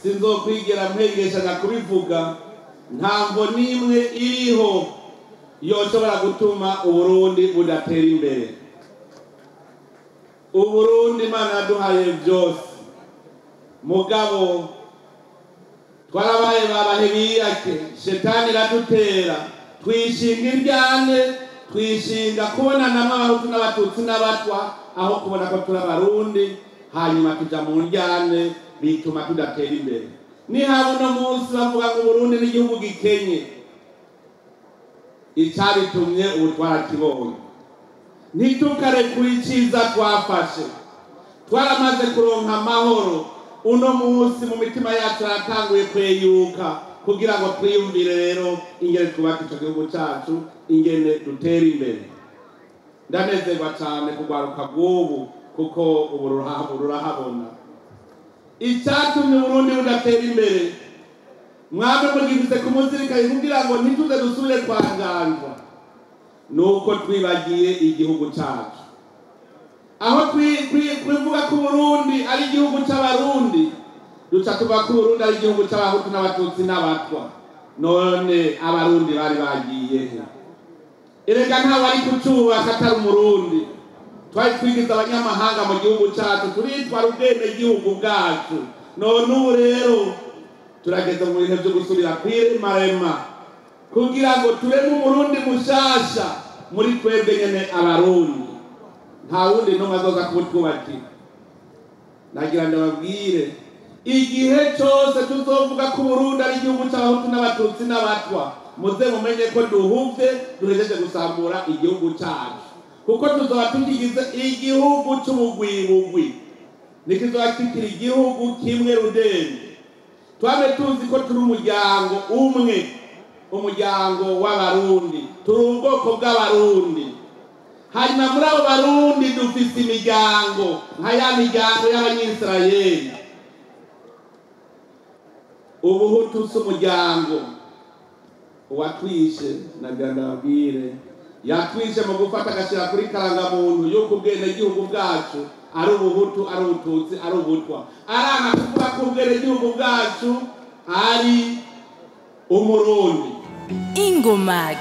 Sinzokwigera mpengeshanya kubivuga, ntamvo n'imwe iriho yoshobora gutuma Uburundi budatera imbere. Uburundi Imana yaduhaye byose, mugabo twarabaye babahebiyake, shetani iradutera, twishinga iryane, twishinga kubonanamwo Abahutu n'Abatutsi n'Abatwa aho kubona ko turi Abarundi, hanyuma tuja mu ndyane bituma tudatera imbere. Nihaba uno munsi bavuga ngo Uburundi n'igihugu gikenye, icabitumye ubu twarakibonye. Ntitukarekure iciza twafashe, twaramaze kuronka amahoro. Uno munsi mu mitima yacu haratanguye kweyuka kugira ngo twiyumvire rero ingene twubaka ico gihugu cacu, ingene dutera imbere. Ndanezerwa cane kugwaruka bw'ubu, kuko ubu rurahabona. Icatumye Uburundi budatera imbere, mwame mugifise kumuzirikanye kugira ngo ntituze dusubire kwanganzwa, nuko twibagiye igihugu cacu. Aho twivuga ko Uburundi ari igihugu c'Abarundi, duca tuva ko Uburundi ari igihugu c'Abahutu n'Abatutsi n'Abatwa. None Abarundi bari bagiye he? Erega ntawe ari kucubaka atari Umurundi. Twari twigize abanyamahanga mu gihugu cacu, turitwara ubwenegihugu bwacu. None ubu rero turageze mu bihe vyo gusubira kwiremarema kugira ngo tureme Umurundi mushasha muri twebwe nyene Abarundi. Nta wundi n'umwe azoza kubutwubakira. Nagira ndababwire, igihe cose tuzovuga ko Uburundi ari igihugu c'Abahutu n'Abatutsi n'Abatwa, muze mumenye ko duhuvye, duhejeje gusambura igihugu cacu, kuko tuzoba tukigize igihugu c'ubugwibugwi, ntikizoba kikiri igihugu kimwe rudende. Twame tuzi ko turi umuryango umwe, umuryango w'Abarundi, turi ubwoko bw'Abarundi. Hanyuma muri abo Barundi dufise imiryango nka ya miryango y'Abanyisirayeli. Ubuhutu si umuryango. Uwatwishe, nagira ndababwire, yatwishe mu gufata agashira kuri karangamuntu yuko ubwenegihugu bwacu ari Ubuhutu, ari Ubututsi, ari Ubutwa. Aranka kuvuga ko ubwenegihugu bwacu ari Umurundi. Ingomag.